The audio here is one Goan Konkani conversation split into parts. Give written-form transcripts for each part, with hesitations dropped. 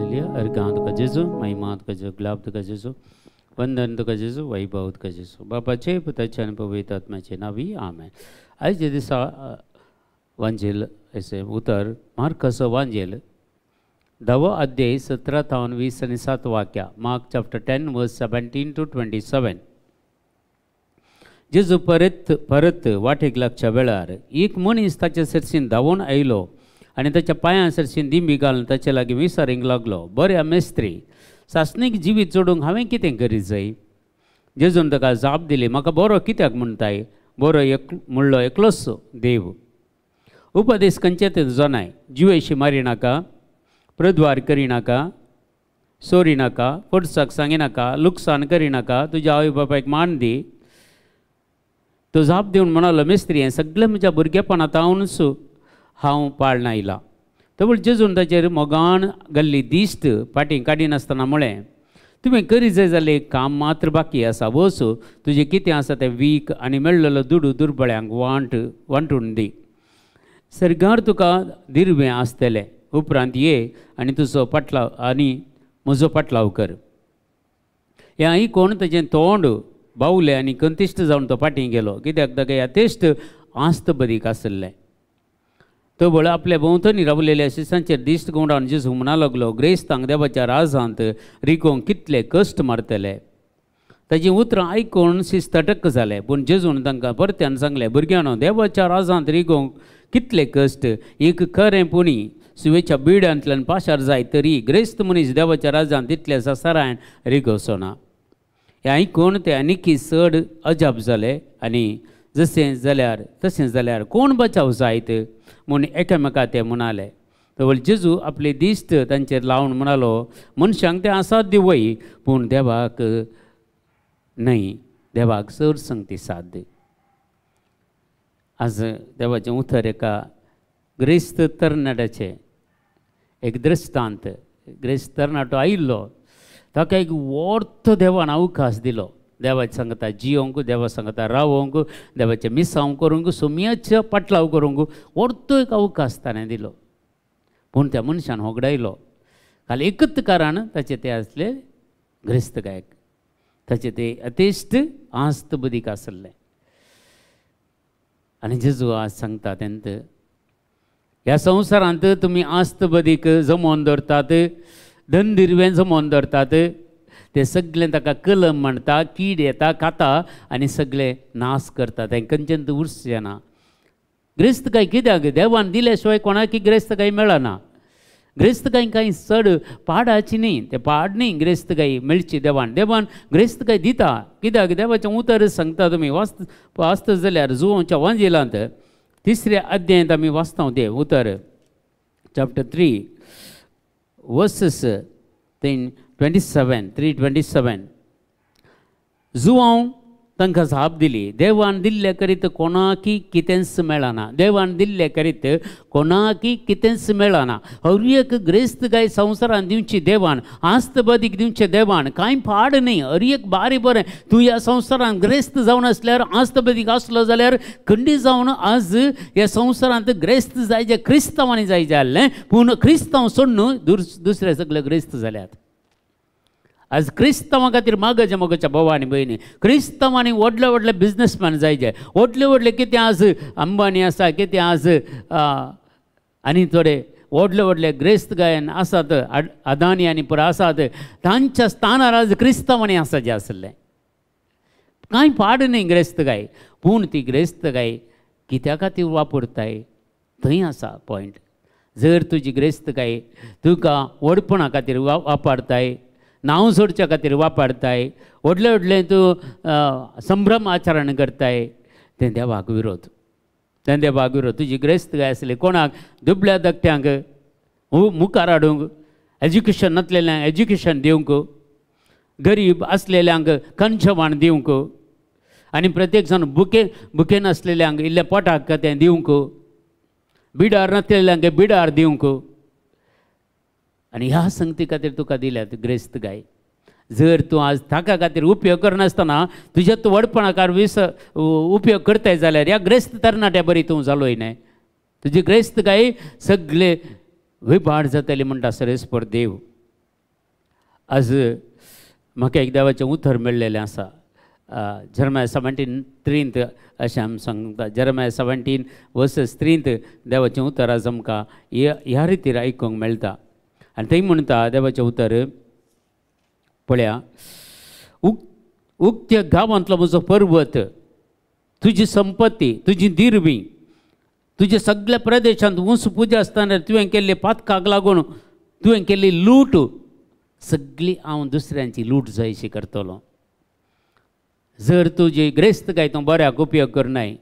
हालेलुया। अर्घां तुका जेजू, महिमा तुका जेजू, गुलाब तुका जेजू, वंदन तुका जेजू, वैभव तुका जेजू। बापाचे पुताचे आनी पवित्र आत्म्याचे नांवी आमेन। आयच्या दिसा वांजेल अशें उतर मार्काचो वांजेल 10वो अध्याय 17 थावन 20 आनी 7 वाक्या, मार्क चॅप्टर 10 वर्स 17 to 27। जेजू परत परत वाटेक लागच्या वेळार एक मनीस ताच्या सरशीन धांवून आयलो आनी ताच्या पांयां सरशीन दिंबी घालून ताचे लागीं विचारींक लागलो, बऱ्या मेस्त्री, सासणीक जिवीत जोडूंक हांवें कितें करीत जाय? जेजून ताका जाप दिली, म्हाका बरो कित्याक म्हणटाय? बरो एक म्हणलो एकलोच देव। उपदेश खंयचे ते जनाय, जिवेशी मारी नाका, प्रद्वार करिनाका, चोरी नाका, फटसाक सांगिनाका, लुकसाण करिनाका, तुज्या आवय बापायक मान दी। तो जाप दिवन म्हणालो, मिस्त्री, हें सगळें म्हज्या भुरगेपणांत हांवूच हांव पाळना आयला। तबळ जेजून ताचेर मोगान घाल्ली दिश्ट फाटीं काडिनासतना म्हळें, तुवें करी जाय जाल्यार काम मात्र बाकी आसा, वच तुजें कितें आसा तें वीक आनी मेळ्ळेलो दुडू दुर्बळ्यांक वांटून दी, सरगार तुका दिर्वें आसतलें। उपरांत ये आनी तुजो पाटलाव आनी म्हजो पाटलाव कर। हें आयकून ताचें तोंड बावलें आनी कंतिश्ट जावन तो फाटीं गेलो, कित्याक ताका ह्या तेश्ट आस्त बदीक आसलें। तो बळ आपल्या भोंवतणी रावलेल्या शिसांचेर दिश्ट घुंवडावन जेजू म्हणा लागलो, ग्रेस्तांक देवाच्या राजांत रिगोवंक कितले कश्ट मारतले। ताचीं उतरां आयकून शिस्त अटक जालें, पूण जेजून तांकां परत्यान सांगलें, भुरग्यांनो, देवाच्या राजांत रिगोवंक कितले कश्ट, एक खरें पुणी सुवेच्या बिड्यांतल्यान पाशार जाय तरी ग्रेस्त मनीस देवाच्या राजांत तितल्या सासारायन रिगोवचो ना। हें आयकून ते आनीकी चड अजाप जाले आनी जशें जाल्यार तशें जाल्यार कोण बचाव जायत म्हूण एकामेका ते म्हणाले। तर जेजू आपली दिश्ट तांचेर लावन म्हणालो, मनशांक तें असाध्य वय, पूण देवाक न्हय, देवाक चड संगती साध्य। आज देवाचें उतर एका ग्रेस्त तरणाट्याचें एक दृश्टांत। ग्रेस्त तरणाटो आयिल्लो, ताका एक वर्थ देवान अवकाश दिलो, देवाचे सांगता जियोंक, देवा सांगता रावोंक, देवाचें मिसांव करूंक, सोम्याचो पाटलाव करूंक वर्थ एक अवकाश ताणें दिलो, पूण त्या मनशान होगडायलो। खाली एकच कारण ताचें तें आसलें ग्रेस्त गायक, ताचें तें अतिश्ट आस्त बदीक आसलें। आनी जेजू आज सांगता तेंत, ह्या संवसारांत तुमी आस्त बदीक जमोवन दवरतात, धन दिर्वें जमोवन दवरतात, ते सगळें ताका कलम म्हणटा, कीड येता खाता आनी सगळें नाश करता, तें खंयच्यान उरचें ना। ग्रेस्त काय कित्याक देवान दिल्या शिवाय कोणाकी ग्रेस्त काय मेळना। ग्रेस्त काय कांय चड पाडाची न्ही, तें पाड न्ही, ग्रेस्त काय मेळची देवान, देवान ग्रेस्त काय दिता कित्याक देवाचें उतर सांगता। तुमी वाचता जाल्यार जुवांच्या वांजेलांत 3ऱ्या अध्यायांत आमी वाचता तें उतर, चॅप्टर 3 वर्सेस 3:27 3:27। जुवांव तांकां जाप दिली, देवान दिल्ले करीत कोणाकी कितेंच मेळना, देवान दिल्ले करीत कोणाकी कितेंच मेळना। हर एक ग्रेस्त काय संवसारान दिवची देवान, आस्त बदीक दिवचें देवान, कांय पाड न्ही, हर एक बारी बरें। तूं ह्या संवसारान ग्रेस्त जावन आसल्यार, आस्त बदीक आसलो जाल्यार खंडी जावन आज ह्या संवसारांत ग्रेस्त जाय जे क्रिस्तांवांनी जाय जाल्लें, पूण क्रिस्तांव सोडून दुसरे सगळे ग्रेस्त जाल्यात। आज क्रिस्तांवां खातीर मागच्या मोगाच्या भाव आनी भयणी, क्रिस्तांवांनी व्हडले व्हडले बिजनसमॅन जायचे, व्हडले व्हडले कितें आज अंबानी आसा, कितें आज आनी थोडे व्हडले व्हडले ग्रेस्त गायन आसात, अदानी आनी पुरो आसात, तांच्या स्थानार आज क्रिस्तांवांनी आसा जे आसले। कांय पाड न्ही ग्रेस्त गाय, पूण ती ग्रेस्त गाय कित्या खातीर वापरताय थंय आसा पॉयंट। जर तुजी ग्रेस्त गाय तुका व्हडपणा खातीर वापरताय, नांव सोडच्या खातीर वापरताय, व्हडले व्हडले तूं संभ्रम आचरण करताय, तें देवाक विरोध, तें देवाक विरोध। तुजी ग्रेस्त गाय आसली कोणाक दुबळ्या धाकट्यांक मुखार हाडूंक, एज्युकेशन नासलेल्यांक एज्युकेशन दिवंक, गरीब आसलेल्यांक कंचवाण दिवंक, आनी प्रत्येक जाण बुके नासलेल्यांक इल्लें पोटाक तें दिवंक, बिडार नासलेल्यांक बिडार दिवंक। आनी ह्या संगती खातीर तुका दिल्यात ग्रेस्त गाय। जर तूं आज ताका खातीर उपयोग करनासतना तुज्या तूं व्हडपणाकार उपयोग करताय जाल्यार ह्या ग्रेस्त तरणाट्या बरी तूं जालोय न्हय, तुजी ग्रेस्त गाय सगळे विभाड जातली म्हणटा सरेस्पर देव। आज म्हाका एक देवाचें उतर मेळ्ळेलें आसा. जेरमाया 17:3 अशें आमी सांगता. जेरमाया 17:3 देवाचें उतर आज आमकां ह्या रितीर आयकूंक मेळटा. आनी थंय म्हणटा देवाचें उतर, पळया, उक्त्या गांवांतलो म्हजो पर्वत, तुजी संपत्ती, तुजी दिरवी, तुज्या सगळ्या प्रदेशांत उंच पुजा आसतना तुवें केल्ले पातकाक लागून तुवें केल्ली लूट सगळी हांव दुसऱ्यांची लूट जायशी करतलो. जर तुजी ग्रेस्तकाय तूं बऱ्याक उपयोग करनाय,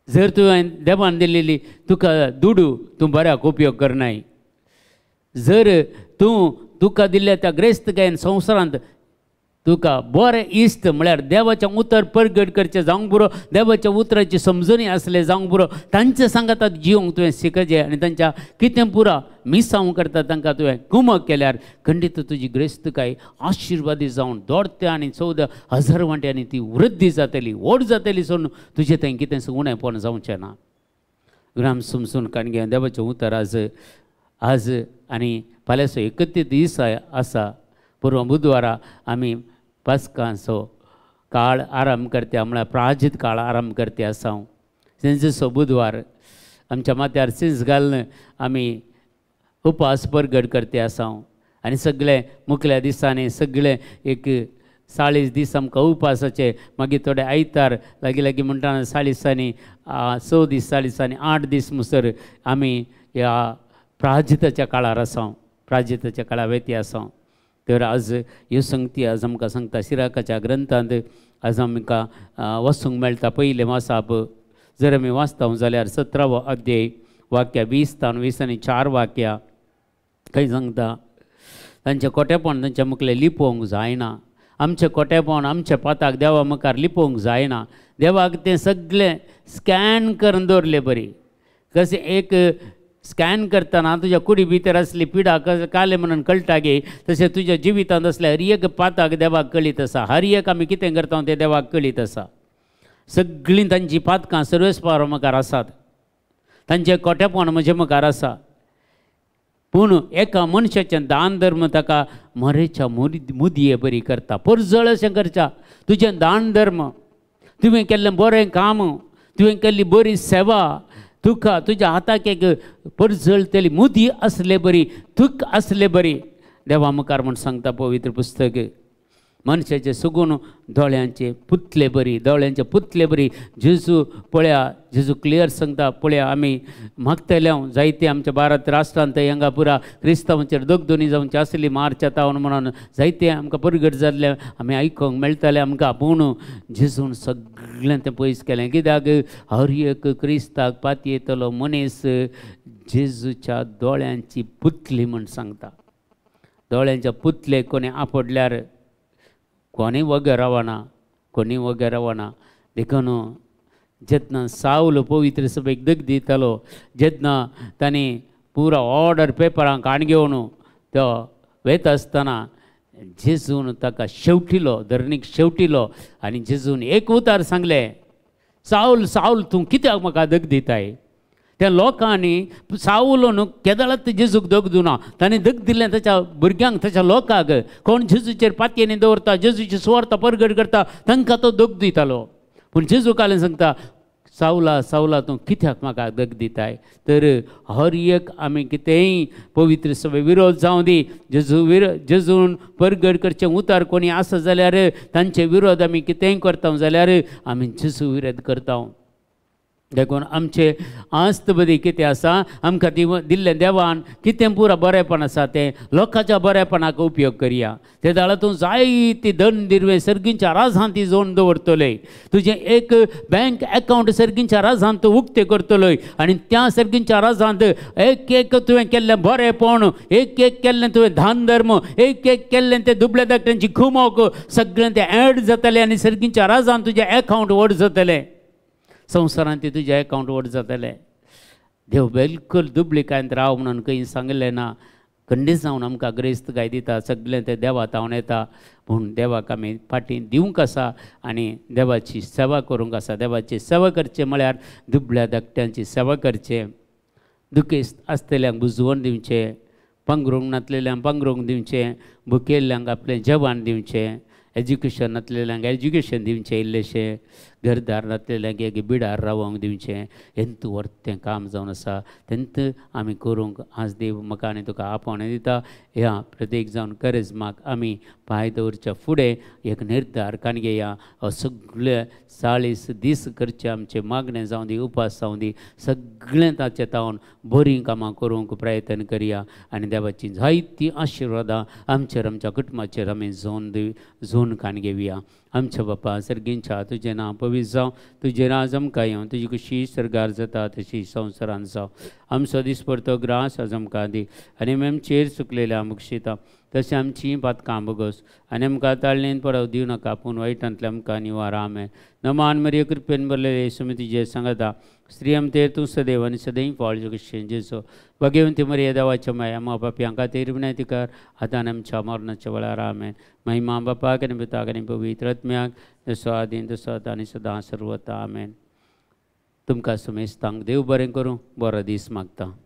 जर तुवें देवान दिल्ली तुका दुडू तूं बऱ्याक उपयोग करनाय, जर तूं तुका दिल्ल्या त्या ग्रेस्तकायेन संवसारांत तुका बरें इश्ट म्हळ्यार देवाचें उतर परगट करचें जावंक पुरो, देवाच्या उतराची समजणी आसलें जावंक पुरो, तांचे सांगातात जिवंक तुवें शिकचें आनी तांच्या कितें पुरा मिसांव करता तांकां तुवें कुमक केल्यार खंडीत तुजी ग्रेस्तकाय आशिर्वादी जावन दोडत्या आनी 14,000 वांट्यांनी ती वृद्धी जातली, व्हड जातली. सोडून तुजें थंय कितें उणेपण जावचें ना. ग्राम समजून काणगे देवाचें उतर आज आज आनी फाल्यांचो 31 दीस आसा. पुर्व बुधवारा आमी पास्कांचो काळ आराम करता, म्हळ्यार प्राजित काळ आराम करता आसा. हांव तेंचो बुधवार आमच्या माथ्यार सिंस घालून आमी उपास परगट करता आसा. आनी सगळे मुखल्या दिसांनी सगळे एक 40 दीस आमकां उपासाचे, मागीर थोडे आयतार लागीं लागीं म्हणटा 40 6 दीस 40 8 दीस मुसर आमी ह्या प्राजिताच्या काळार आसा, प्राजिताच्या काळा वेती आसा. तर आज ह्यो संगती आज आमकां सांगता सिराकाच्या ग्रंथांत आज आमकां वाचूंक मेळटा. पयलें वाचप जर आमी वाचता जाल्यार 17वो अध्याय वाक्या 20 20 आनी 4 वाक्या खंय सांगता, तांचें कोटेपण तांच्या मुखलें लिपोवंक जायना. आमचें कोटेपण आमच्या पाताक देवा मुखार लिपोवंक जायना. देवाक तें सगळें स्कॅन करून दवरलें बरी. कशें एक स्कॅन करतना तुज्या कुडी भितर आसली पिडा काले म्हणून कळटा गे, तशें तुज्या जिवितांत आसल्या हर एक पाताक देवाक कळीत आसा. हर एक आमी कितें करता तें देवाक कळीत आसा. सगळीं तांचीं पातकां सर्वेस्पार मुखार आसात, तांचें कोटेपण म्हजे मुखार आसा. पूण एका मनशाचें दान धर्म ताका मरेच्या मुदये बरी करता. परजळ अशें करच्या तुजें दान धर्म, तुवें केल्लें बरें काम, तुवें केल्ली बरी सेवा, तुका तुज्या हाताक एक परजळटली मुदी आसले बरी, तुक आसले बरी देवा मुखार म्हूण सांगता पवित्र पुस्तक. मनशाचे सुगून दोळ्यांचे पुतले बरी, दोळ्यांचे पुतले बरी. जेजू पळया, जेजू क्लियर सांगता, पळया आमी मागतले हांव जायते आमच्या भारत राष्ट्रांत हांगा पुरा क्रिस्तांवाचेर दगदोनी जावची आसली मार्च तावन म्हणून जायते आमकां परगट जाल्ले आमी आयकूंक मेळटाले आमकां. पूण जेजून सगळें तें पयस केलें. कित्याक हर एक क्रिस्ताक पातयेतलो मनीस जेजूच्या दोळ्यांची पुतली म्हूण सांगता. दोळ्यांच्या पुतले कोणी आपडल्यार कोणी वगैर रावना, कोणी वगैर रावना. देखून जेन्ना सावल पवित्र सभेक दग दितालो, जेन्ना तांणी पुरा ऑर्डर पेपरां काण घेवन तो वयता आसतना जेजून ताका शेवटिलो, धरणीक शेवटिलो आनी जेजून एक उतार सांगलें, सावल सावल तूं कित्याक म्हाका दग दिताय? त्या लोकांनी सावलोन केदळात जेजूक दग दिवना, ताणें दग दिलें ताच्या भुरग्यांक, ताच्या लोकांक. कोण जेजूचेर पातयेनी दवरता, जेजूची सुवार्ता परगट करता, तांकां तो दग दितालो. पूण जेजू कालें सांगता, सावला सावला तूं कित्याक म्हाका दग दिताय? तर हर एक आमी कितेंय पवित्र सभे विरोध जावं दी, जेजू जेजून परगट करचें उतार कोणी आसा जाल्यार तांचे विरोध आमी कितेंय करता जाल्यार आमी जेजू विरोध करता. देखून आमचे आस्त बदी कितें आसा, आमकां दिल्लें देवान कितें पुरा बरेंपण आसा तें लोकांच्या बरेंपणाक उपयोग करया. ते दाळा तूं जायती धन दिरवें सर्गींच्या राजांत ती जोडून दवरतलोय. तुजें एक बँक एकावंट सर्गींच्या राजांत तूं उक्तें करतलोय आनी त्या सर्गींच्या राजांत एक एक तुवें केल्लें बरेंपण, एक एक केल्लें तुवें दान धर्म, एक एक केल्लें तें दुबळे धाकट्यांची खुमोक, सगळें तें एड जातलें आनी सर्गींच्या राजांत तुजें एकावंट व्हड जातलें. संवसारांत ते तुजें एकावंट व्हड जातलें. देव बिलकुल दुबळिकायेंत राव म्हणून खंय सांगलें ना. खंडीत जावन आमकां ग्रेस्त गाय दिता, सगळें तें देवा तावन येता. पूण देवाक आमी फाटीं दिवंक आसा आनी देवाची सेवा करूंक आसा. देवाची सेवा करचें म्हळ्यार दुबळ्या धाकट्यांची सेवा करचें, दुखेस्त आसतल्यांक बुजवण दिवचें, पांगरूंक नातलेल्यांक पांगरूंक दिवचें, भुकेल्ल्यांक आपलें जेवण दिवचें, एज्युकेशन नातलेल्यांक एज्युकेशन दिवचें, इल्लेशें घरदार नातलेल्यांक एक बिडार रावोंक दिवचें. हेंत वर्तें काम जावन आसा तेंत आमी करूंक आज देव म्हाका आनी तुका आपोवणें दिता. ह्या प्रत्येक जावन करिज्माक आमी पांय दवरच्या फुडें एक निर्धार कान घेया. सगळे 40 दीस करचे आमचें मागणें जावं दी, उपास जावं दी, सगळें ताचें तावन बरीं कामां करूंक प्रयत्न करया आनी देवाची जायतीं आशिर्वादां आमचेर आमच्या कुटुंबाचेर आमी झोन दी झोन कान घेवया. आमच्या बापा सर्गींच्या तुजें नांव पवित्र जावं, तुजें राज आमकां येवं, तुजी खुशी सर्गार जाता तशी संवसारान जावं. आमचो दिसपडतो ग्रास आज आमकां दी आनी आमचेर चुकलेल्या बक्षिता तशें आमची पातकां भोगोस आनी आमकां ताळणेन पडव दिवं नाका पूण वायटांतल्या आमकां निवार. आमेन. नमान मरिये कृपेन भरलेले सुमी तुजें सांगता, स्त्री आमतेर तूं सदैव आनी सदैव फळ जगशें जेजो. भगवंती मरिये देवाच्या माया मा पापयां खातीर विनंती कर आतां आमच्या मरणाच्या वेळार. आमेन. महिमा बापाक आनी पुताक आनी पवित्र आत्म्याक, जसो आदीं तसो आतां आनी सदां सर्वता. आमेन. तुमकां सुमेस्तांक देव बरें करूं, बरो दीस मागता.